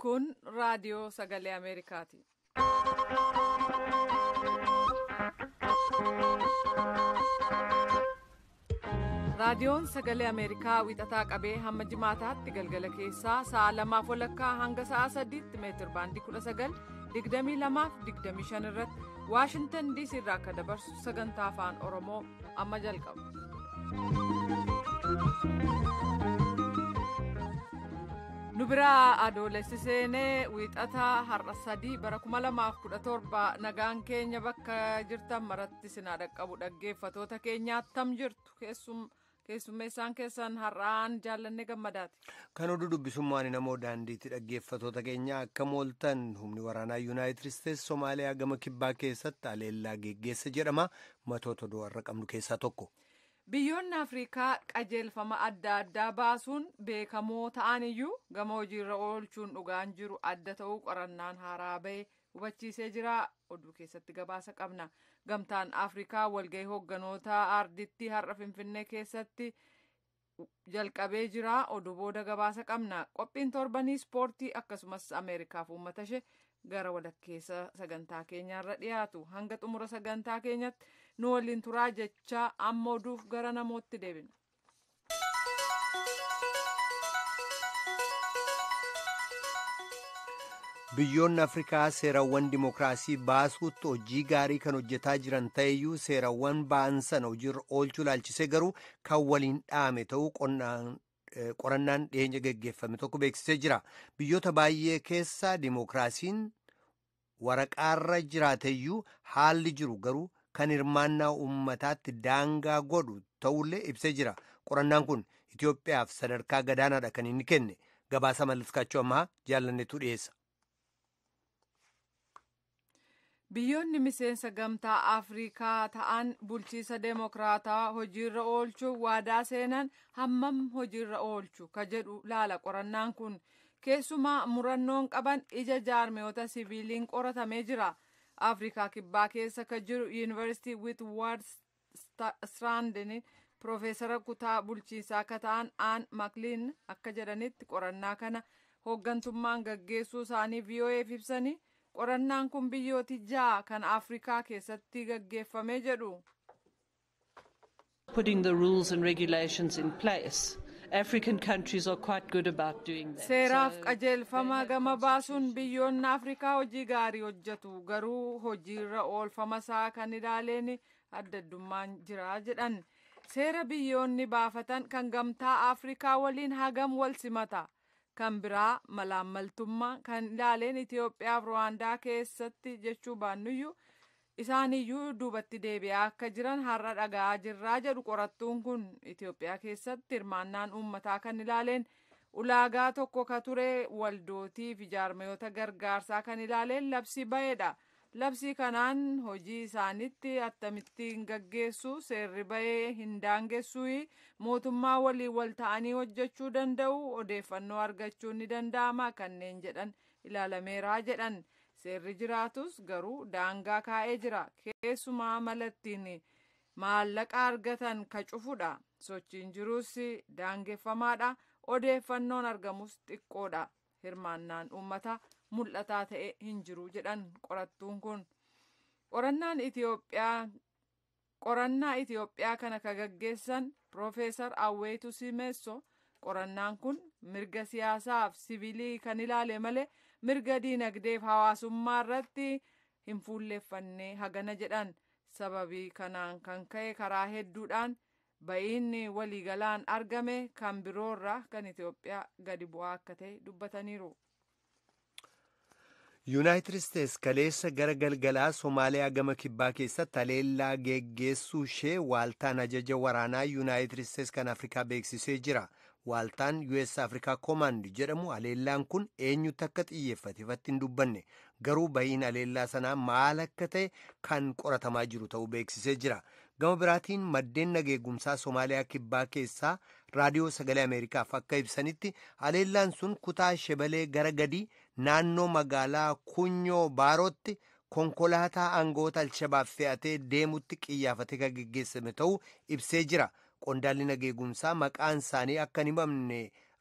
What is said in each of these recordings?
Kun raadiyoo sagalee Ameerikaati. Raadiyoon sagalee Ameerikaa wixataa qabee hamma jimaataatti galgala keessaa sa'a 2:30 hanga sa'a 3tti meetir baandii 19 22 25 irratti Waashintan DC irraa akka dabarsu sagantaa afaan Oromoo amma jalqaba. Nu biraa adoolessi seenee wiixataa har'a 3 bara 2017 nagaan keenya bakka jirtan maratti sinaa dhaqqabu dhaggeeffatoota keenya attam jirtu keessummeessaan keessan har'aan jaallanne gammadaati. Kan oduu dubbisummaan namoo daandiitti dhaggeeffatoota keenya akka mooltan humni waraanaa Yuunaayitid Isteetsi Somaaliyaa gama kibbaa keessatti aleellaa geggeessa jedhama. Matoota oduu har'a qabnu keessaa tokko. Biyyoonni Afrikaa qajeelfama adda addaa baasuun beekamoo ta'an iyyuu gama hojiirra oolchuun dhugaan jiru adda ta'uu qorannaan haaraa bahe hubachiisee jira. Oduu keessatti gabaasa qabna. Gamtaan Afrikaa walgahii hoogganoota ardiitti har'a Finfinnee keessatti jalqabee jira. Oduu booda gabaasa qabna. Qophiin torbanii ispoortii akkasumas Ameerikaaf uummata ishee gara walakkeessa sagantaa keenyaarra dhiyaatu. Hanga xumura sagantaa keenyatti nu waliin turaa jechaa amma oduuf gara namootti deebina. Biyyoonni Afrikaa seerawwan dimookiraasii baasuutti hojii gaarii kan hojjetaa jiran ta'eyyuu seerawwan ba'an sana hojiirra oolchuu ilaalchisee garuu kan waliin dhaame ta'uu qorannaan dhiyeenya geggeeffame tokko beeksisee jira. Biyyoota baay'ee keessa dimookiraasiin waraqaarra jiraateyyuu haalli jiru garuu kan hirmaannaa uummataatti daangaa godhu ta'ullee ibsee jira. Qorannaan kun Itoophiyaaf sadarkaa gadaanaadha kan inni kenne. Gabaasa Mallaskaachuu ammaa jaallannetu dhiyeessa. Biyyoonni miseensa gamtaa Afrikaa ta'an bulchiisa demookiraataa hojiirra oolchuuf waadaa seenan hammam hojiirra oolchu ka jedhu laala qorannaan kun. Keessumaa murannoon qaban ija jaarmiyoota siviiliin qoratamee jira. Afrikaa kibbaa keessa ka jiru Yuunivarsiitii Witwatersrand Piroofeesara kutaa bulchiinsaa akka ta'an Aan Makliin akka jedhanitti qorannaa kana hooggantummaan gaggeessuu isaanii VOA'f ibsanii. Qorannaan kun biyyooti 6 kan Afrikaa keessatti gaggeeffame jedhu. Putting the rules and regulations in place. African countries are quite good about doing that. Seeraaf qajeelfama gama baasuun biyyoonni Afrikaa hojii gaarii hojjetu garuu hojiirra oolfama isaa kan ilaaleen adda addummaan jira jedhan. Seera biyyoonni baafatan kan gamtaa Afrikaa waliin hagam wal simata. Kan biraa malaammaltummaa kan ilaaleen Itoophiyaa fi Ruwaandaa keessatti jechuu baannuyyuu isaaniyyuu duubatti deebi'aa akka jiran har'a dhaga'aa jirraa jedhu qorattuun kun. Itoophiyaa keessatti hirmaannaan uummataa kan ilaaleen ulaagaa tokko ka ture waldootii fi jaarmayoota gargaarsaa kan ilaaleen labsii ba'eedha. Labsii kanaan hojii isaaniitti akkamittiin gaggeessu seerri ba'ee hin daangessu mootummaa waliin wal ta'anii hojjechuu danda'u odeeffannoo argachuun ni danda'ama kanneen jedhan ilaalameera jedhan. Seerri jiraatus garuu daangaa kaa'ee jira. Keessumaa malattiin maallaqa argatan ka cufudha. Sochiin jirus daangeffamaadha. Odeeffannoon argamus xiqqoodha. Hirmaannaan uummataa mul'ataa ta'e hin jiru jedhan qorattuun kun. Qorannaa Itoophiyaa kana ka gaggeessan Piroofeesar Awweetu Simeesso qorannaan kun mirga siyaasaaf siviilii kan ilaale malee mirga diinagdeef hawaasummaa irratti hin fuulleeffanne hagana jedhan. Sababii kanaan kan ka'e karaa hedduudhaan ba'iinni waliigalaan argame kan biroorraa kan Itoophiyaa gadi bu'aa akka ta'e dubbataniiru. Yuunaayitid Isteetsi kaleessa gara galgalaa Somaaliyaa gama kibbaa keessatti haleellaa geggeessuu ishee waaltaan ajaja waraanaa Yuunaayitid Isteetsi kan Afrikaa beeksisee jira. Waaltaan US Afrikaa Command jedhamu haleellaan kun eenyutti akka xiyyeeffate ifatti hin dubbanne garuu bahiin haleellaa sanaa maal akka ta'e kan qoratamaa jiru ta'uu beeksisee jira. Gama biraatiin maddeen nageegumsaa Somaaliyaa kibbaa keessaa raadiyoo sagalee Ameerikaaf akka ibsanitti haleellaan sun kutaa Shebalee gara gadii naannoo magaalaa Kunyoo Baarootti konkolaataa aangoota Alshabaab fe'atee deemutti qiyyaafatee kan geggeessame ta'uu ibsee jira. Qondaalli nageegumsaa maqaan isaanii akka hin himamne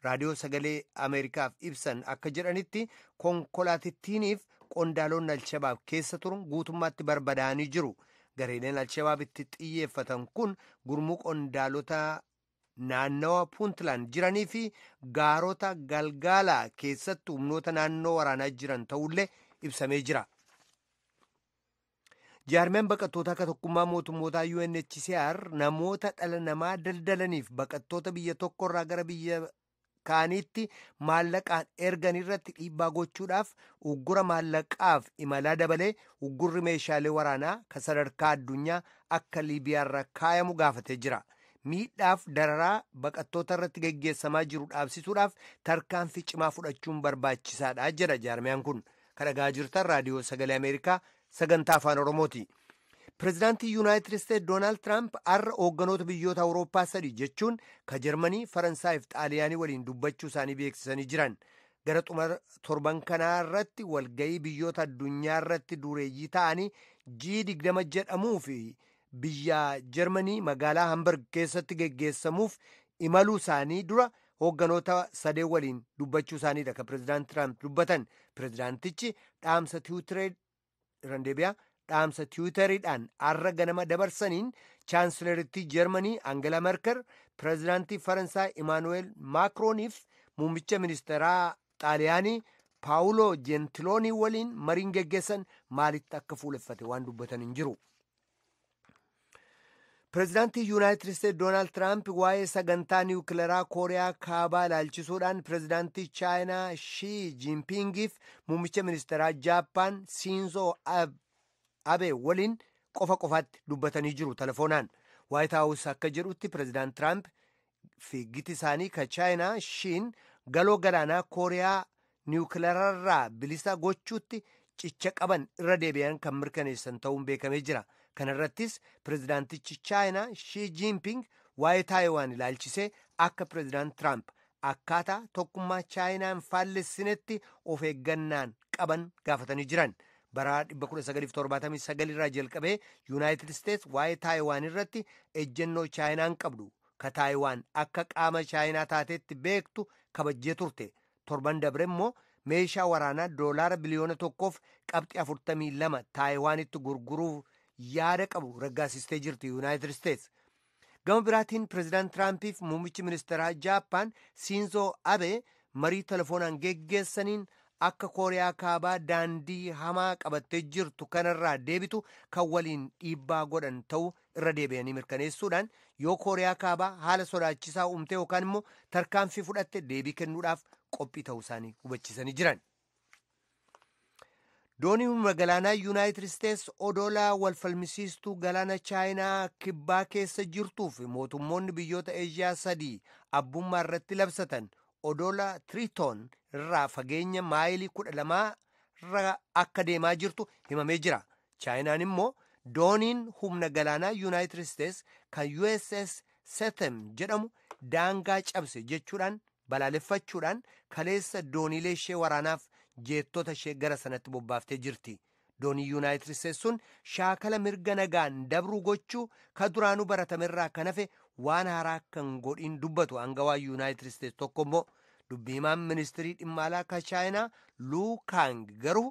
Raadiyoo Sagalee Ameerikaaf ibsan akka jedhanitti, konkolaatittiiniif qondaalonni Alshabaab keessa turan guutummaatti barbadaa'anii jiru. Gareeleen Alshabaab itti xiyyeeffatan kun gurmuu qondaalota naannawa Puuntland jiranii fi gaarota Galgaalaa keessatti humnoota naannoo waraanaa jiran ta'ullee ibsamee jira. Jaarmeen baqattoota akka tokkummaa mootummootaa UNHCR namoota dhala namaa daldalaniif baqattoota biyya tokkorraa gara biyya kaaniitti maallaqaan ergan irratti dhiibbaa gochuudhaaf uggura maallaqaaf imalaa dabalee uggurri meeshaalee waraanaa kan sadarkaa addunyaa akka Liibiyaarra kaayamu gaafatee jira. Miidhaaf dararaa baqattoota irratti geggeessamaa jiru dhaabsisuudhaaf tarkaanfii cimaa fudhachuun barbaachisaadha jedha jaarmiyaan kun. Kan dhagaa jirtan Raadiyoo Sagalee Ameerikaa sagantaa Afaan Oromooti. Pireezidaantii Yuunaayitid Isteetsi Doonaald Tiraamp har'a hoogganoota biyyoota Awurooppaa sadii, jechuun ka Jarmanii, Faransaay fi Xaaliyaanii waliin dubbachuu isaanii beeksisanii jiran. Gara xumura torban kanaa irratti walga'ii biyyoota addunyaa irratti dureeyyii ta'anii G20 jedhamuu fi biyya Jarmanii magaalaa Hamburg keessatti geggeessamuuf imaluu isaanii dura hoogganoota sadee waliin dubbachuu isaaniidha kan Pireezidaant Tiraamp dubbatan. Pireezidaantichi dhaamsa Tiwiiteriidhaan har'a ganama dabarsaniin chaansilerittii Jarmanii Angela Merkel, pireezidaantii Faransaay Imaanuweel Maakrooniif muummicha ministeeraa Xaaliyaanii Paawuloo Jentiloonii waliin mariin geggeessan maalitti akka fuuleffate waan dubbatan hin jiru. Pireezidaantii Yuunaayitid Isteetsi Doonaald Tiraamp waa'ee sagantaa niwukilaraa Kooriyaa Kaabaa ilaalchisuudhaan pireezidaantii Chaayinaa Shii Jiinpingiif muummicha ministeeraa Jaappaan Siinzoo Abe waliin qofa qofaatti dubbatanii jiru telefoonaan. Waayit Haawus akka jedhutti, pireezidaant Tiraamp fi giti isaanii ka Chaayinaa Shiin galoo galaanaa Kooriyaa niwukilararraa bilisa gochuutti cicha qaban irra deebi'an kan mirkaneessan ta'uun beekamee jira. Kana irrattis pireezidaantichi Chaayinaa Shii Jiinping waa'ee Taayiwaan ilaalchisee akka pireezidaant Tiraamp akkaataa tokkummaa Chaayinaa hin faallessinetti of eeggannaan qaban gaafatanii jiran. Bara 1979 irraa jalqabee Yuunaayitid Isteets waa'ee Taayiwaan irratti ejjennoo Chaayinaan qabdu, ka Taayiwaan akka qaama Chaayinaa taatetti beektu, kabajjee turte. Torban dabre immoo meeshaa waraanaa doolaara biliyoona 1.42 Taayiwaanitti gurguruuf yaada qabu raggaasistee jirti Yuunaayitid Isteets. Gama biraatiin, pireezidaant Tiraampiif muummichi ministeeraa Jaappaan Siinzoo Abe marii telefoonaan geggeessaniin akka Kooriyaa Kaabaa daandii hamaa qabattee jirtu kanarraa deebitu kan waliin dhiibbaa godhan ta'uu irra deebi'anii mirkaneessuudhaan, yoo Kooriyaa Kaabaa haala sodaachisaa uumte yookaan immoo tarkaanfii fudhatte deebii kennuudhaaf qophii ta'uu isaanii hubachiisanii jiran. Dooniin humna galaanaa Yuunaayitid Isteets odola walfalmisiistuu galaana Chaayinaa kibbaa keessa jirtuu fi mootummoonni biyyoota Eeshiyaa sadii abbummaa irratti labsatan odola Tiriitoon irraa fageenya maayilii 12 irra akka deemaa jirtu himamee jira. Chaayinaan immoo dooniin humna galaanaa Yuunaayitid Isteets kan USS Setem jedhamu daangaa cabse jechuudhaan balaaleffachuudhaan kaleessa dooniilee ishee waraanaaf jeettota ishee gara sanatti bobbaaftee jirti. Doonii Yuunaayitid Isteets sun shaakala mirga nagaan dabruu gochuu ka duraanuu baratamerraa kan hafe waan haaraa kan godhin dubbatu aangawaa Yuunaayitid Isteets tokko immoo. Dubbii himaan ministirii dhimma alaa ka Chaayinaa Luu Kaang garuu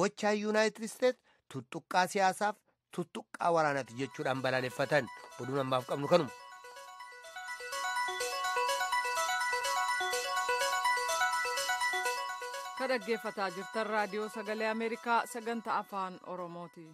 gochaa Yuunaayitid Isteets tuttuqqaa siyaasaaf tuttuqqaa waraanaati jechuudhaan balaaleffatan. Oduun ammaaf qabnu kanuma. Ka dhaggeeffataa jirtan Raadiyoo Sagalee Ameerikaa sagantaa Afaan Oromooti.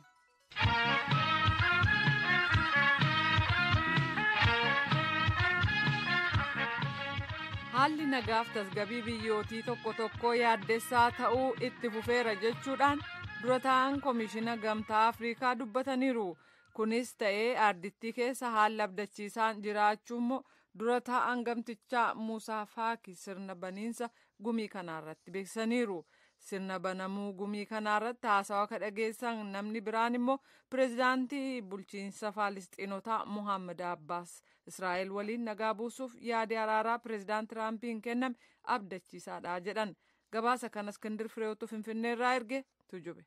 Haalli nagaaf tasgabii biyyootii tokko tokko yaaddessaa ta'uu itti fufeera jechuudhaan dura ta'an Koomishina Gamtaa Afriikaa dubbataniiru. Kunis ta'ee ardittii keessa haalli abdachiisaan jiraachuu immoo dura ta'an gamtichaa Muusaa Faaki sirna baniinsa gumii kanaarratti beeksisaniiru. Sirna banamuu gumii kanaarratti haasawaa ka dhageessan namni biraan immoo pireezidaantii bulchiinsa Faalistiinotaa Muhammad Abbaas Israa'el waliin nagaa buusuuf yaada araaraa pireezidaant Tiraampiin kenname abdachiisaadha jedhan. Gabaasa kana Iskindir Fireewotu Finfinneerraa erge, Tujube.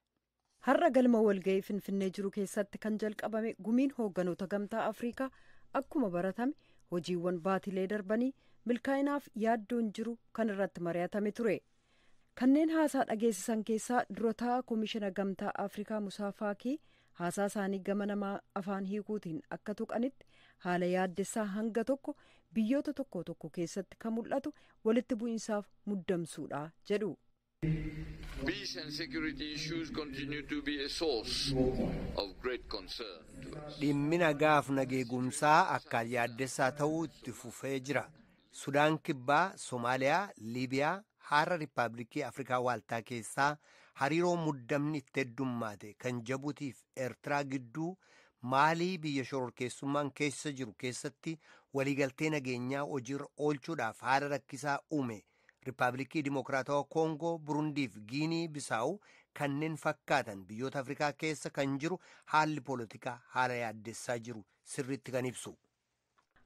Har'a galma walga'ii Finfinnee jiru keessatti kan jalqabame gumiin hoogganoota Gamtaa Afriikaa akkuma baratame hojiiwwan baatilee darbanii milkaa'inaaf yaaddoon jiru kan irratti mari'atame ture. Kanneen haasaa dhageessisan keessaa durataa Koomishina Gamtaa Afrikaa Musaa Faakii haasaa isaanii gama namaa afaan hiikuutiin akka tuqanitti haala yaaddessaa hanga tokko biyyoota tokko tokko keessatti kan mul'atu walitti bu'iinsaaf muddamsuudha jedhu. Peace and security issues continue to be a source of great concern to us. Dhimmi nagaaf nageegumsaa akkaan yaaddessaa ta'uu itti fufee jira. Sudaan Kibbaa, Somaaliyaa, Liibiyaa, haara Riippaabilikii Afrikaa Waaltaa keessaa hariiroo muddamni itti heddummaate kan Jabuutiif Eertiraa gidduu maalii biyya shororkeessummaan keessa jiru keessatti waliigaltee nageenyaa hojiirra oolchuudhaaf haala rakkisaa uume. Riippaabilikii Dimokiraatawaa Koongoo, Burundiif Giinii Bisaawu kanneen fakkaatan biyyoota Afrikaa keessa kan jiru haalli poolitikaa haala yaaddessaa jiru sirriitti kan ibsu.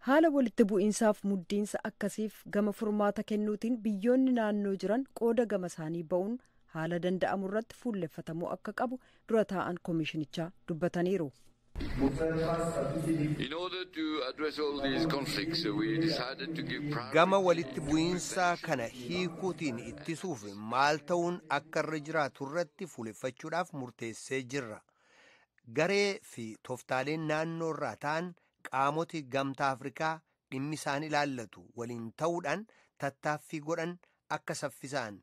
Haala walitti bu'iinsaaf muddiinsa akkasiif gama furmaata kennuutiin biyyoonni naannoo jiran qooda gama isaanii ba'uun haala danda'amu irratti fuulleffatamuu akka qabu dura taa'an koomishinichaa dubbataniiru. In order to address all these conflicts, we decided to give priority. Gama walitti bu'iinsa kana hiikuutiin ittisuuf maal ta'uun akka irra jiraatu irratti fuulleffachuudhaaf murteessee jirra. Garee fi tooftaaleen naannoo irraa ta'an qaamoti gamtaa Afrikaa dhimmi isaan ilaallatu waliin ta'uudhaan tattaaffii godhan akka saffisaan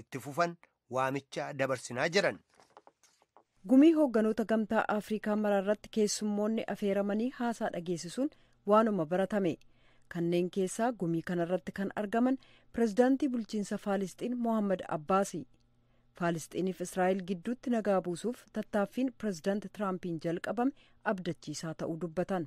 itti fufan waamicha dabarsinaa jiran. Gumii hoogganoota gamtaa Afrikaa maraarratti keessummoonni afeeramanii haasaa dhageessisuun waanuma baratame. Kanneen keessaa gumii kanarratti kan argaman pirezidaantii bulchiinsa Faalisxiin Mohammad Abbaasi. Faalisxiiniif Israa'el gidduutti nagaa buusuuf tattaaffiin pirezidaanti Tiraampiin jalqabame abdachiisaa ta'uu dubbatan.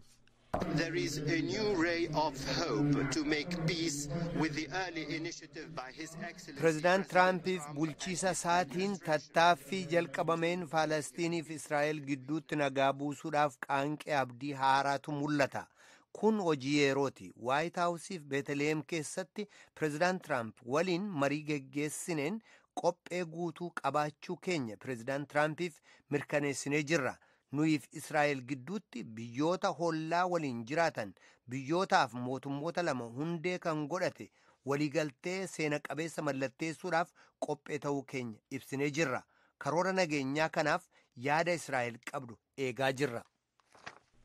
There is a new ray of hope to make peace with the early initiative by His Excellency. Pireezidaant Tiraampiif bulchiisa isaatiin tattaaffii jalqabameen Faalastiiniif Israa'el gidduutti nagaa buusuudhaaf qaanqee abdii haaraatu mul'ata. Kun hojii yerooti. Waayit Haawusiif Beetelehem keessatti Pireezidaant Tiraamp waliin marii geggeessineen qophee guutuu qabaachuu keenya Pireezidaant Tiraampiif mirkaneessinee jirra. Nuyiif Israa'el gidduutti biyyoota hollaa waliin jiraatan biyyootaaf mootummoota lama hundee kan godhate waliigaltee seena qabeessa mallatteessuudhaaf qophee ta'uu keenya ibsinee jirra. Karoora nageenyaa kanaaf yaada Israa'el qabdu eegaa jirra.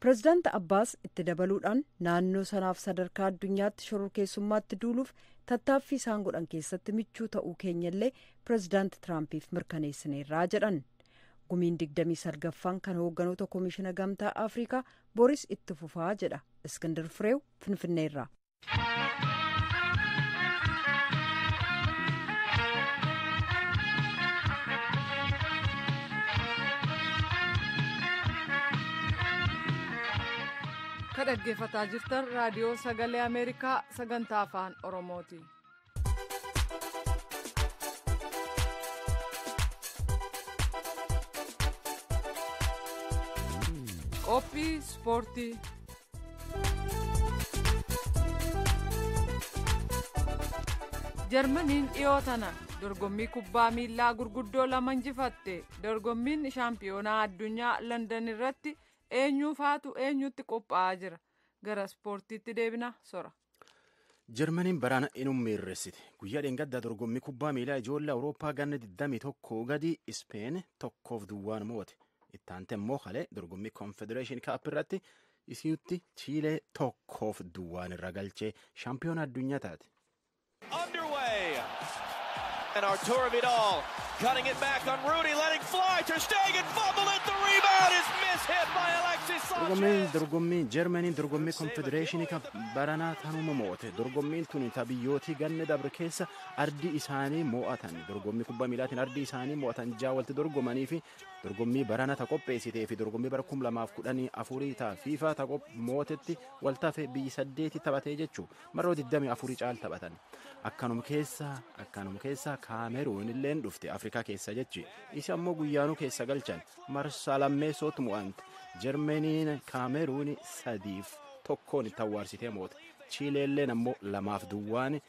Pireezidaanti Abbaas itti dabaluudhaan naannoo sanaaf sadarkaa addunyaatti shororkeessummaatti duuluuf tattaaffii isaan godhan keessatti michuu ta'uu keenyallee pireezidaanti Tiraampiif mirkaneessineerraa jedhan. Gumiin 29ffaan kan hoogganoota Koomishina Gamtaa Afrikaa Boris itti fufaa jedha. Iskindar Fireew Finfinneerraa. Ka dhaggeeffataa jirtan raadiyoo sagalee Ameerikaa sagantaa afaan Oromooti. Qophii ispoortii. Jarmaniin dhiyoo tana dorgommii kubbaa miillaa gurguddoo lama injifatte. Dorgommiin shaampiyoonaa addunyaa Landan irratti eenyu faatu eenyutti qophaa'aa jira. Gara ispoortiitti deebina sora. Jarmaniin barana inum miirressite. Guyyaa dheengaddaa dorgommii kubbaa miilaa ijoollee Awurooppaa ganna 21 gadi Ispeen 1-0 moo'ate. Itti immoo halee dorgommii Konfedereeshin Kaap irratti isiitti Chiilee 1-0 irra galchee shaampiyoona addunyaa taate. Underway. And Arturo Vidal cutting it back on Rudy, letting fly. Ter Stegen fumbled it. The rebound is mishit by Alexis Sanchez. Dorgommii Jarmaniin dorgommii Konfedereeshinii Kaap baranaa tanuma moo'ate. Dorgommiin tun biyyootii ganna dabre keessa ardii isaanii moo'atan. Dorgommii kubbaa miilaatiin ardii isaanii moo'atan ja'a walitti dorgomanii fi dorgommii barana ta qopheessitee fi dorgommii bara 2014 ta FIFA ta mootetti waltafe biyyi 8 taphatee jechuu marroo 24 caal taphatan. Akkanuma keessa Kaameruun illeen dhufte Afrikaa keessa jechi. Isa ammoo guyyaanuu keessa galchan marsaa lammeessootti mo'ante. Jarmaniin Kaameruun 3-1 itti awwaarsitee moote. Chiileelleen ammoo 2-0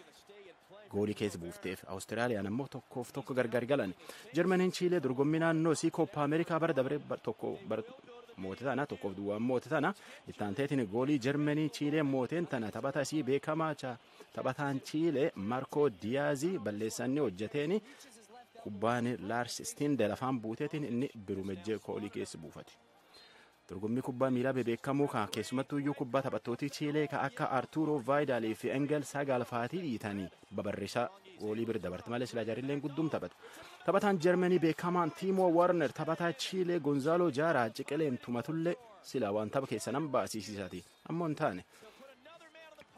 goolii keessa buufteef. Awustiraaliyaan ammoo 1-1 gargar galan. Jarmaniin Chiilee dorgommii naannoo isii Kooppa Ameerikaa bara dabre tokko Moote tana 1-0 moote tana ittaanteetiin goolii Jarmanii Chiilee mooteen tana taphata isii beekamaa taphataan Chiilee Marko Diyaazii balleessanni hojjeteen kubbaan Laars Stindel afaan buuteetiin inni birumejjee koolii keessa buufate. Dorgommii kubbaa miilaa bebeekamoo kan keessumattuu iyyuu kubbaa taphattootii Chiilee kan akka Arturo Vaayidaalii fi Engel Sagaalfaatii dhiitanii babarrisaa goolii bira dabarte malee silaa jarilleen gudduum taphata. Taphataan Jarmanii beekamaan Tiimo Warner taphataa Chiilee Gonzaalo Jaaraa ciqileen tumatullee silaa waan tapha keessa nan baasisiisati ammoo hin taane.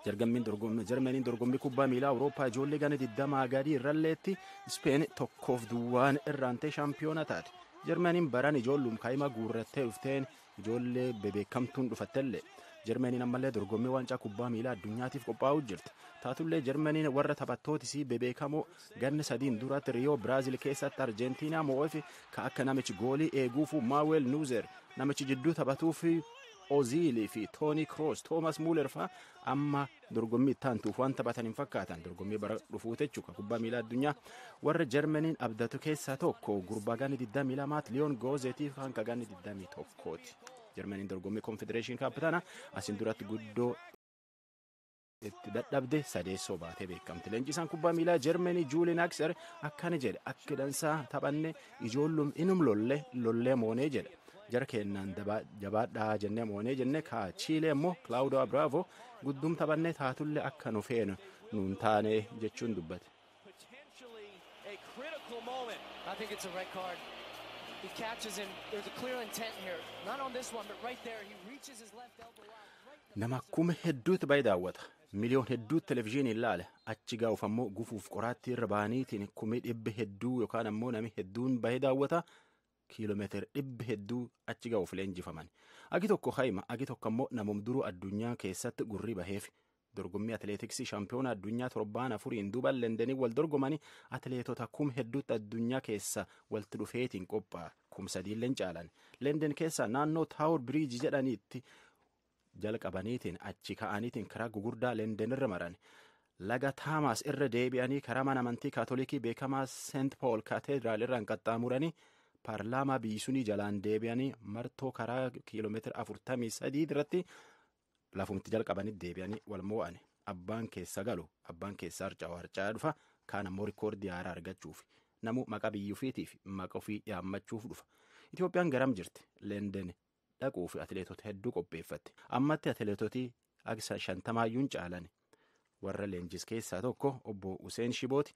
Jarmaniin dorgommii kubbaa miilaa Awurooppaa ijoollee gana 20 gadii irralleetti Ispeen 1-0 irraantee shaampiyoona taate. Jarmaniin baran ijoollum kaa'ima guurrattee dhufteen ijoollee bebeekamtuun dhufattellee. Jarmaniin ammallee dorgommii waancaa kubbaa miilaa addunyaatiif qophaa'uu jirti. Taatullee Jarmaniin warra taphattootisii bebeekamoo ganna 3 duratti Riyoo Biraazil keessatti Arjentiinaa moo'eef ka akka namichi goolii eeguufu Maawel Nuuzer namichi jidduu taphatuuf Oziilii fi Tooni Kroos, Toomas Muuler fa'aa amma dorgommii itti aantuuf waan taphatan hin fakkaatan. Dorgommii bara dhufuu jechuudha kubbaa miilaa addunyaa warra Jarmaniin abdatu keessaa tokko gurbaa ganni 22 Liyoon Goozeetiif hanga ganni 21ti. Jarmaniin dorgommii Konfedereeshin Kaapitaana asiin duratti guddoo itti dadhabde sadeessoo baatee beekamti. Leenjisaan kubbaa miilaa Jarmanii Juulin Akser akkana jedhe akka dansaa taphanne ijoollum inum lollee moonee jedhe. Jara kennaan jabaadhaa jennee moonee jenne kaa Chiilee immoo Claudio Bravo guddum taphanne taatullee akka nu feenu nuun taane jechuun dubbate. Nama kuma hedduutu baay'ee daawwata. Miliyoon hedduutu televizyiinii ilaala. Achi gahuuf ammoo gufuuf qoraattii irra ba'aniitiin 100,000 hedduu yookaan ammoo nami hedduun baay'ee daawwata. Kiiloomeetira 100 hedduu achi gahuuf leenjifaman. Agi tokko hayma, agi tokko ammoo namum duruu addunyaa keessatti gurri baheef. Dorgommii atileetiksii shaampiyoona addunyaa 74 duuba Leendenii wal dorgomanii atileetota 1000 hedduutti addunyaa keessa walitti dhufeetiin qophaa'a. 3000 caalan. Leenden keessa naannoo Taawur Biriij jedhaniitti jalqabaniitiin achi ka'aniitiin karaa gugurdaa Leenden irra maran. Laga Taamaas irra deebi'anii karaa mana amantii Kaatolikii beekamaa Seent Pool Kaateediraal irraan qaxxaamuranii paarlaamaa biyyi jalaan deebi'anii martoo karaa kiiloomeetira 43 irratti lafumti jalqabanii deebi'anii wal moo'an. Abbaan keessa galu abbaan keessa harca'u harca'aa dhufa kaan ammoo rikoordii haaraa argachuuf namu maqaa biyya ofiitiif maqa ofii yaammachuuf dhufa. Itoophiyaan garam jirti? Leenden dhaquuf atileetota hedduu qopheeffatte. Ammatti atileetotii akka 50 caalan warra leenjis keessaa tokko obbo Useen Shibooti.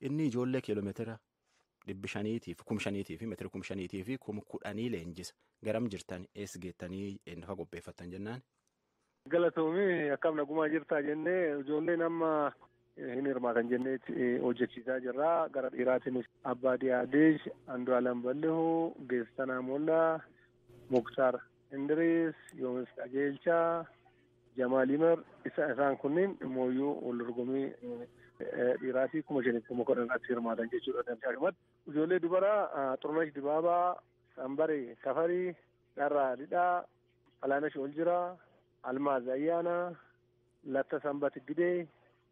Inni ijoollee kiiloomeetira 500 fi 5,000 fi meetira 5,000 fi 10,000 leenjisa. Garam jirtan eessa geettanii eenyufa qopheeffattan jennaan? Galatoomii akkam nagumaa jirtaa jennee ijoolleen amma hin hirmaatan jennee hojjechiisaa jirra. Gara dhiiraatiinis Abbaa Diyaadish, Andu'aalam Bal'ihuu, Geessanaa Mollaa, Muktaar Indiriis, Yoomis Qajeelchaa, Jamaal Himar isaan kunneen mooyyuu wal dorgommii dhiiraatii 5,000 fi 10,000 irratti hirmaatan jechuudha. Damshaadhumatti ijoollee dubaraa Xurunesh Dibaabaa, Sambaree Tafarii, Dharraa Didhaa, Alaanesh Oljiraa, Almaaz Ayyaanaa, Latta Sanbat Gidee,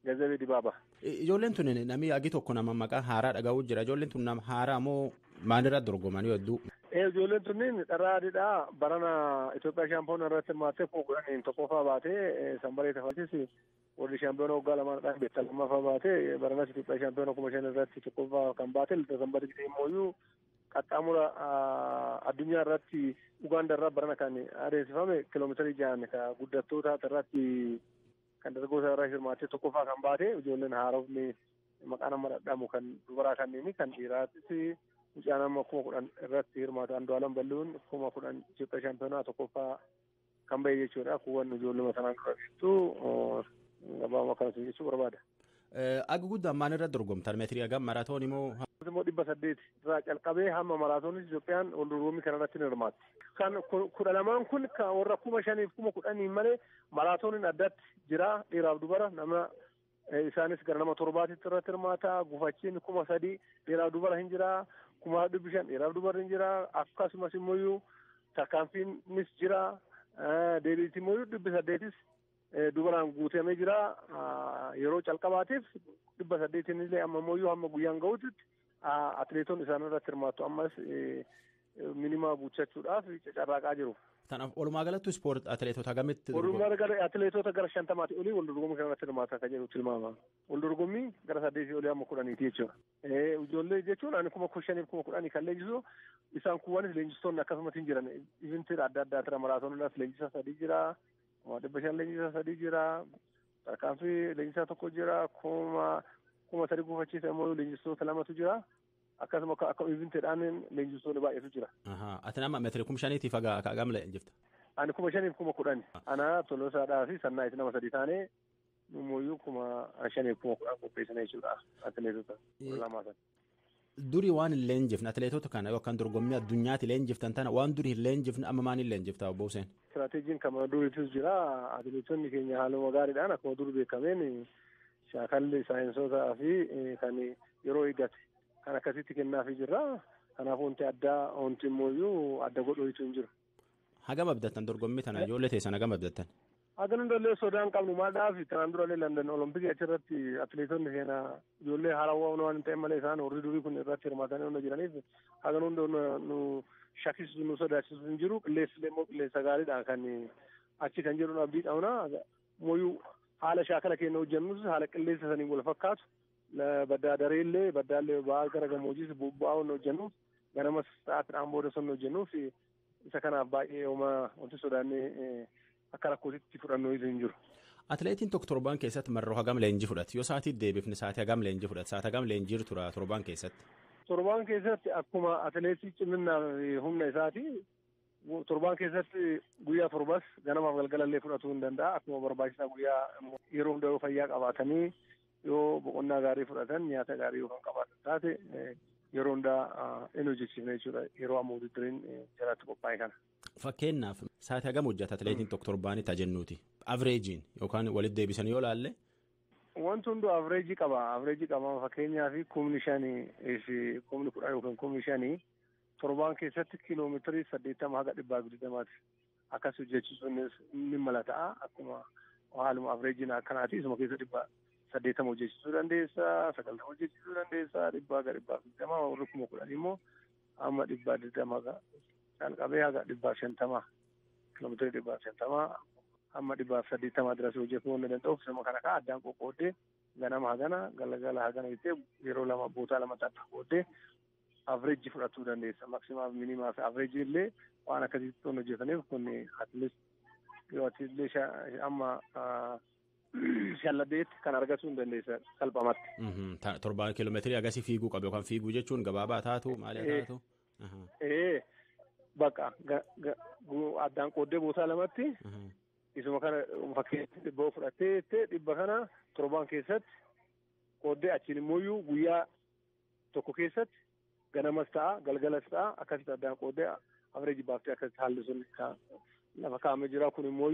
Gazabee Dibaabaa. Ijoolleen tun namni agi tokko nama maqaa haaraa dhaga'uu jira. Ijoolleen tun nama haaraa moo maalirra dorgomanii hedduu? Ijoolleen tunniin Dharraa Didhaa barana Itoophiyaa shaampiyoona irratti hirmaattee 10,000 tokkoffaa baatee Sambaree Tafariitis warri shaampiyoona waggaa lamaadhaan beektaa lammaffaa baatee baranas Itoophiyaa shaampiyoona 5,000 irratti tokkoffaa kan baate Latta Sanbat Gidee immoo qaxxaamura addunyaa irratti Ugaandaa irraa barana kan adeemsifame kiiloomeetirii 6 kan guddattoota irratti kan dargaggoota irraa hirmaattee tokkoffaa kan baate ijoolleen haarofni maqaa nama dhadhamu kan dubaraa kanneen kan dhiiraattis mucaan amma 10,000 irratti hirmaatu Andu'aalam Bal'uun 10,000 Itoophiyaa shaampiyoonaa tokkoffaa kan bahe jechuudha. Kuuwwan ijoolluma sanaan dura beektu gabaabuma akkanatti jechuu barbaada. Aga guddaan maal irra dorgomtan? Meetirii hagam maraatoon immoo? Immoo 800 irraa calqabee hamma maraatoonis Itoophiyaan wal dorgommii kana irratti ni hirmaatti. Kan 12 kun warra 5,000 fi 10,000 malee maraatooniin addatti jira dhiiraaf dubara nama isaanis gara nama 7 irratti hirmaata. Gufachiin 3,000 dhiiraaf dubara hin jira. 5,500 dhiiraaf dubara hin jira. Akkasumas immoo tarkaanfiinis jira. Deebiitti immoo 800 dubaraan guutamee jira. Yeroo calqabaatiif 800 illee amma immoo hamma guyyaan ga'utti atileetonni isaan irratti hirmaatu. Ammas minimaa guuttachuudhaaf carraaqaa jiru. Tanaaf walumaa galattu ispoortii atileetota hagamitti Walumaa gara atileetota gara 50 olii wal dorgommii kanarratti hirmaatan kan jedhu tilmaama. Wal dorgommii gara 8 olii amma 10 jechuudha. Ijoollee jechuun ani 5,000 10,000 kan leenjisu isaan kuwwanis leenjistoonni akkasumas hin jiran. Ivintii adda addaa tira maraatooniidhaas leenjisaa 3 jira. 500 leenjisaa 3 jira. Tarkaanfii leenjisaa 1 jira. 3,000 gufachiisa immoo leenjistoota 2tu jira. Akkasuma akka ivintiidhaan leenjistoonni baay'eetu jira. Ati nama meetira 5,000tiif hagam leenjifta? Ani 5,000 fi 10,000. Ana Toloosaadhaa fi Sannaayit nama 3 taanee nummuyyuu 5,000 fi 10,000 qopheessina jechuudha atileetota lamaa sana. Durii waan hin leenjifne atileetota kana yookaan dorgommii addunyaatti leenjiftan tana waan durii hin leenjifne amma maal hin leenjifta obbo Hussein? Istiraateejiin kan duriitus jira. Atileetonni keenya haaluma gaariidhaan akkuma dur beekameen shaakalli saayinsootaa fi kan yeroo eeggate kan akkasitti kennaafii jirra. Kanaaf wanti addaa wanti immoo adda godhuutu hin jiru. Hagam abdattan dorgommii tana ijoollee teessan hagam abdattan? Hagan hundallee sodaan qabnu maaldhaaf tanaan durallee London Olompikii achirratti atileetonni keenya ijoollee haarawaa waan hin ta'in malee isaan warri durii kun irratti hirmaatanii hunda jiraniif hagan hunda nu shakkisiisu nu sodaachisu hin jiru. Qilleensi immoo qilleensa gaariidha kan achi kan jedhu abdii qabna. Mooyyuu haala shaakala keenya hojjennus haala qilleensa saniin wal fakkaatu. Baddaa dareellee baddaallee ba'aa gara gammoojjiis bu'aa hojjennu hojjennuuf ganamas sa'aatiidhaan booda sun hojjennuuf isa kanaaf baay'ee homaa wanti sodaannee akka rakkootitti fudhannoo hin jiru. Atileetiin tokko torbaan keessatti marroo hagam leenjii fudhata? Yoo sa'aatii deebifne sa'aatii hagam leenjii fudhata? Sa'aatii hagam leenjii tura torbaan keessatti? Torbaan keessatti akkuma atileetii ciminaa fi humna isaati torbaan keessatti guyyaa torbas ganamaaf galgalallee fudhatuu hin danda'a. Akkuma barbaachisaa guyyaa yeroo hunda yoo fayyaa qabaatanii yoo boqonnaa gaarii fudhatan nyaata gaarii yoo kan qabaatan taate yeroo hundaa hin hojjechiifne jechuudha yeroo amma walitti jalaatti qophaa'e kana. Fakkeenyaaf sa'aatii hagam hojjeta atileetiin tokko torbaanii tajennuuti avreejiin yookaan walitti deebisan yoo laalle. Wanti hunduu avreejii qaba. Avreejii qaba fakkeenyaaf 5,000 fi 10,000 yookaan 5,000 torbaan keessatti kiiloomeetirii 80 haga 120 akkas hojjechiisuun ni mala ta'a. Akkuma haaluma avreejiin akkanaati isuma keessa 80 hojjechiisuu dandeessa, 90 hojjechiisuu dandeessa, 100 haga 120 warri 10,000 immoo amma 120 calqabee haga 150 kiiloomeetirii 150 amma 180 dirasii hojjetuu waan danda'uuf sama kana kaa addaan qoqqooddee ganama hagana galgala hagana jettee yeroo lama bootaa lama tatta qooddee avreejii fudhachuu dandeessa. Maksimaaf minimaaf avreejii illee waan akkasitti waan hojjetaniif kun atleast yoo ati amma shalladeetti kan argachuu hin dandeessa salphumatti. Torbaan kiiloomeetirii agasii fiiguu qabu yookaan fiiguu jechuun gabaabaa taatu maali taatu? Bakka addaan qooddee bootaa lamatti isuma kana fakkeenya 100 fudhattee 100 kana torbaan keessatti qooddee achiin immoo guyyaa tokko keessatti ganamas ta'a galgalas ta'a akkasitti addaan qooddee avreejii baaftee akkasitti haalli sun lafa kaa'amee jira. Kun immoo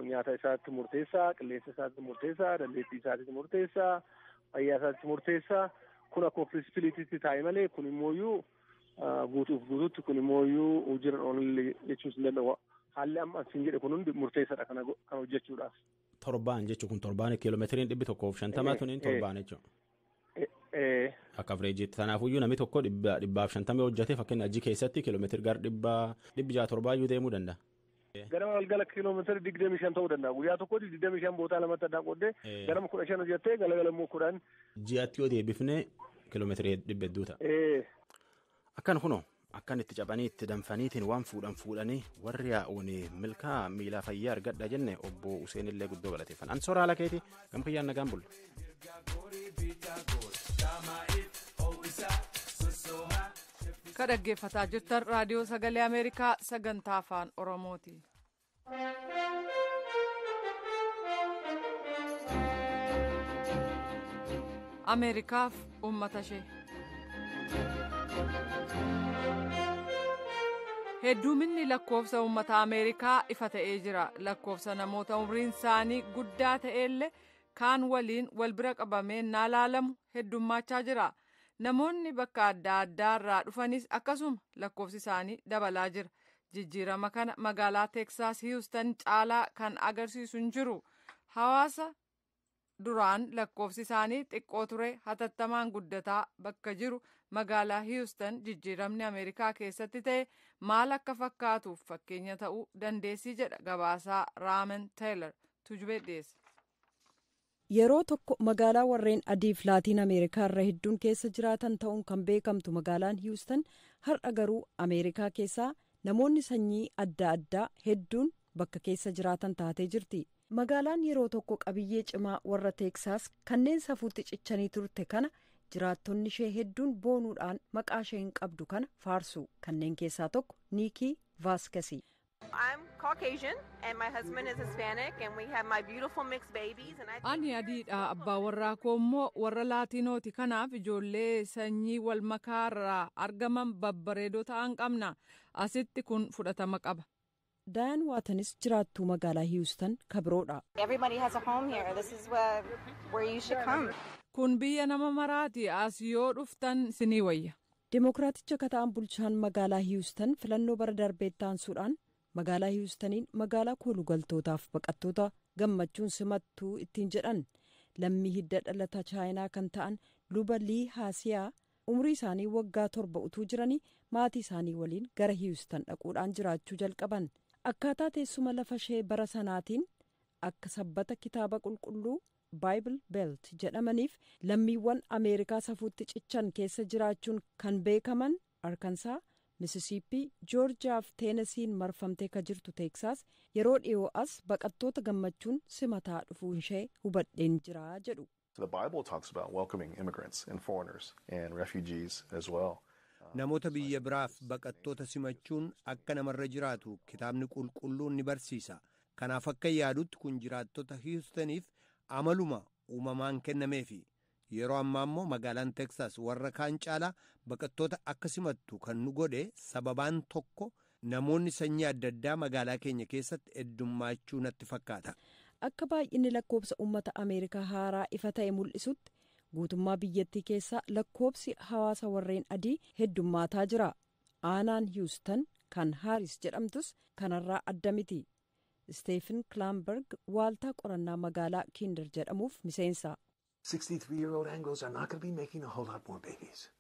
nyaata isaatti murteessaa, qilleensa isaatti murteessaa, dandeettii isaatti murteessaa, fayyaa isaatti murteessaa. Kun akkuma fleksibiliitiitti taa'e malee kun immoo guutuuf guutuutti kun immoo hojiirra ooluu jechuus hin danda'u. Haalli amma asiin jedhe kun hundi murteessaadha kana hojjechuudhaaf. Torbaan jechuun kun torbaan kiiloomeetiriin 150 tuniin torbaan jechuudha. Akka avreejiitti tanaafuyyuu namni tokko 150 hojjetee fakkeenya achi keessatti kiiloomeetiri gara 670 deemuu danda'a. Ganama galgala kiiloomeetira 25 ta'uu danda'a. Guyyaa tokkotti 25 bootaa lamatti addaan qooddee ganama 15 hojjettee galgala immoo 10. Ji'aatti yoo deebifne kiiloomeetira 200 ta'a. Akkan kunoo akkan itti caphanii itti danfaniitiin waan fuudhan fuudhanii warri yaa'uun milkaa miilaa fayyaa argadha jenne obbo Useen illee guddoo galateeffan. An soora haala keeti gama kiyyaan nagaan bulla. Ka dhaggeeffataa jirtan raadiyoo sagalee Ameerikaa sagantaa afaan Oromooti. Ameerikaaf uummata ishee. Hedduminni lakkoofsa uummata Ameerikaa ifa ta'ee jira. Lakkoofsa namoota umriin isaanii guddaa ta'ellee kaan waliin wal bira qabamee naa laalamu heddummaachaa jira. Namoonni bakka adda addaa irraa dhufanis akkasuma lakkoofsi isaanii dabalaa jira. Jijjiirama kana magaalaa Teeksaas Hiwustan caalaa kan agarsiisu hin jiru. Hawaasa Duraan lakkoofsi isaanii xiqqoo ture hatattamaan guddataa bakka jiru magaalaa Houston jijjiiramni Ameerikaa keessatti ta'e maal akka fakkaatuuf fakkeenya ta'uu dandeessii jedha gabaasaa Raamen Teelar tujubee dhiyeesse. Yeroo tokko magaalaa warreen adiif Laatiin Ameerikaa irra hedduun keessa jiraatan ta'uun kan beekamtu magaalaan Houston har'a garuu Ameerikaa keessaa namoonni sanyii adda addaa hedduun bakka keessa jiraatan taatee jirti. Magaalaan yeroo tokko qabiyyee cimaa warra Teeksaas kanneen safuutti cichanii turte kana jiraattonni ishee hedduun boonuudhaan maqaa ishee hin qabdu kana faarsu. Kanneen keessaa tokko Niikii Vaaskasii. Ani adiidha, abbaa warraa koo immoo warra Laatiinooti. Kanaaf ijoollee sanyii wal makaarraa argaman babbareedoo ta'an qabna. Asitti kun fudhatama qaba. Dayaan Waatanis jiraattuu magaalaa Hiwustan kabiroodha. Kun biyya nama maraati, as yoo dhuftan sinii wayya. Dimookiraaticha kataan bulchaan magaalaa Hiwustan filannoo bara darbeetti aansuudhaan magaalaa Hiwustaniin magaalaa koolugaltootaaf baqattoota gammachuun simattuu ittiin jedhan lammii hidda dhalata Chaayinaa kan ta'an luba Lii Haasiyaa umrii isaanii waggaa 7 utuu jiranii maatii isaanii waliin gara Hiwustan dhaquudhaan jiraachuu jalqaban. Akkaataa teessuma lafa ishee bara sanaatiin akka sabbata kitaaba qulqulluu Bible Belt jedhamaniif lammiiwwan Ameerikaa safuutti cichan keessa jiraachuun kan beekaman Arkansaa, Misisiippii, Joorjiyaa fi Teenesiin marfamtee ka jirtu Teeksaas yeroo dhiyoo as baqattoota gammachuun simataa dhufuu ishee hubadheen jira jedhu. The Bible talks about welcoming immigrants and foreigners and refugees as well. Namoota biyya biraaf baqattoota simachuun akka namarra jiraatu kitaabni qulqulluun ni barsiisa. Kanaaf akka yaadutti kun jiraattota Hiwustaniif amaluma uumamaan kennameefi. Yeroo ammaa immoo magaalaan Teeksaas warra kaan caalaa baqattoota akka simattu kan nu godhe sababaan tokko namoonni sanyii adda addaa magaalaa keenya keessatti heddummaachuu natti fakkaata. Akka baay'inni lakkoobsa uummata Ameerikaa haaraa ifa ta'e mul'isutti guutummaa biyyattii keessaa lakkoobsi hawaasa warreen adii heddummaataa jira. Aanaan Hiwustan kan Haaris jedhamtus kanarraa adda miti. Steefen Kilaamberg waaltaa qorannaa magaalaa Kinder jedhamuuf miseensa. 63-year-old Anglos are not going to be making a whole lot more babies.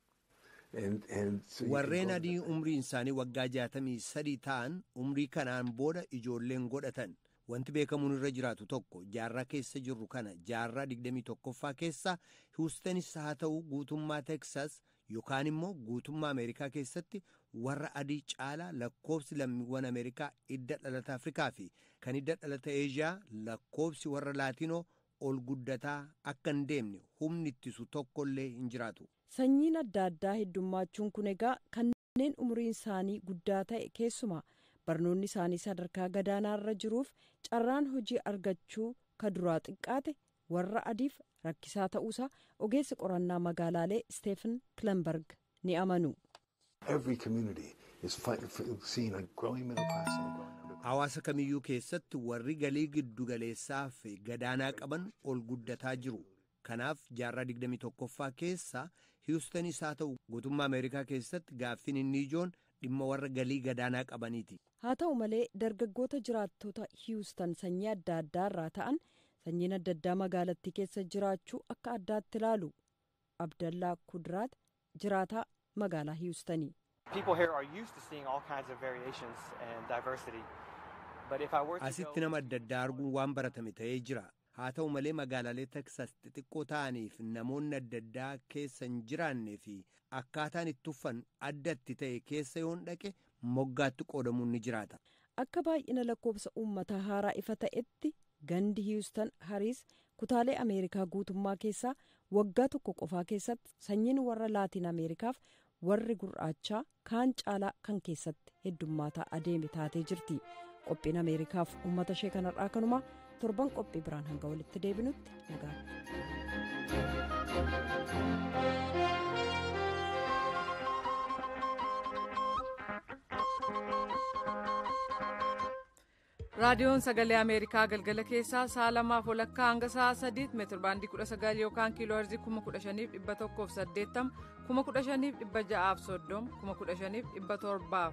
Warreen adii umriin isaanii waggaa 63 ta'an umrii kanaan booda ijoolleen godhatan. Wanti beekamuun irra jiraatu tokko jaarraa keessa jirru kana jaarraa 21ffaa keessa Hiwustanis haa ta'u guutummaa Teksas yookaan immoo guutummaa Ameerikaa keessatti warra adii caalaa lakkoobsi lammiiwwan Ameerikaa hidda dhalata Afrikaa fi kan hidda dhalata Eeshiyaa lakkoobsi warra Laatinoo ol guddataa akka hin deemne humni ittisu tokkollee hin jiraatu. Sanyiin adda addaa heddummachuun kun egaa kanneen umriin isaanii guddaa ta'e keessumaa barnoonni isaanii sadarkaa gadaanaarra jiruuf carraan hojii argachuu ka duraa xiqqaate warra adiif rakkisaa ta'uusaa ogeessi qorannaa magaalaalee Steefen Kilamberg ni amanu. Hawaasa kamiyyuu keessatti warri galii giddugaleessaa fi gadaanaa qaban ol guddataa jiru. Kanaaf jaarraa 21ffaa keessa Hiwustanis haa ta'u guutummaa Ameerikaa keessatti gaaffiin inni ijoon dhimma warra galii gadaanaa qabaniiti. Haa ta'u malee dargaggoota jiraattota Hiwustan sanyii adda addaa irraa ta'an sanyiin adda addaa magaalattii keessa jiraachuu akka addaatti ilaalu. Abdallaa Kuduraat jiraataa magaalaa Hiwustanii. Asitti nama adda addaa arguun waan baratame ta'ee jira. Haa ta'u malee magaalaalee Teksas xixiqqoo ta'aniif namoonni adda addaa keessa hin jiraannee fi akkaataan itti uffan addatti ta'e keessa yoon dhaqe moggaatti qoodamuun ni jiraata. Akka baay'ina lakkoobsa uummataa haaraa ifa ta'etti gandi Hiwustan Hariis kutaalee Ameerikaa guutummaa keessaa waggaa tokko qofaa keessatti sanyiin warra Laatiin Ameerikaaf warri gurraachaa kaan caalaa kan keessatti heddummaataa adeeme taatee jirti. Qophiin Ameerikaaf uummata ishee kanarraa kanumaa torban qophii biraan hanga walitti deebinutti nagaa. Raadiyoon Sagalee Ameerikaa galgala keessaa sa'a 2:30 hanga sa'a 3 meetir baandii 19 yookaan kiiloo heerzii 15,180, 15,630, 15,700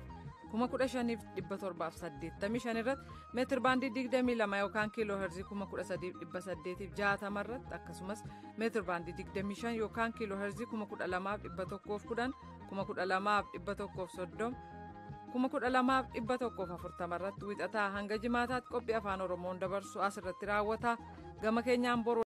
15,785 irratti, meetir baandii 22 yookaan kiiloo herzii 13,860 irratti, akkasumas meetir baandii 25 yookaan kiiloo herzii 12,110, 12,130, 12,140 irratti wixataa hanga jimaataatti qophii afaan Oromoon dabarsu asirratti raawwata. Gama keenyaan boru.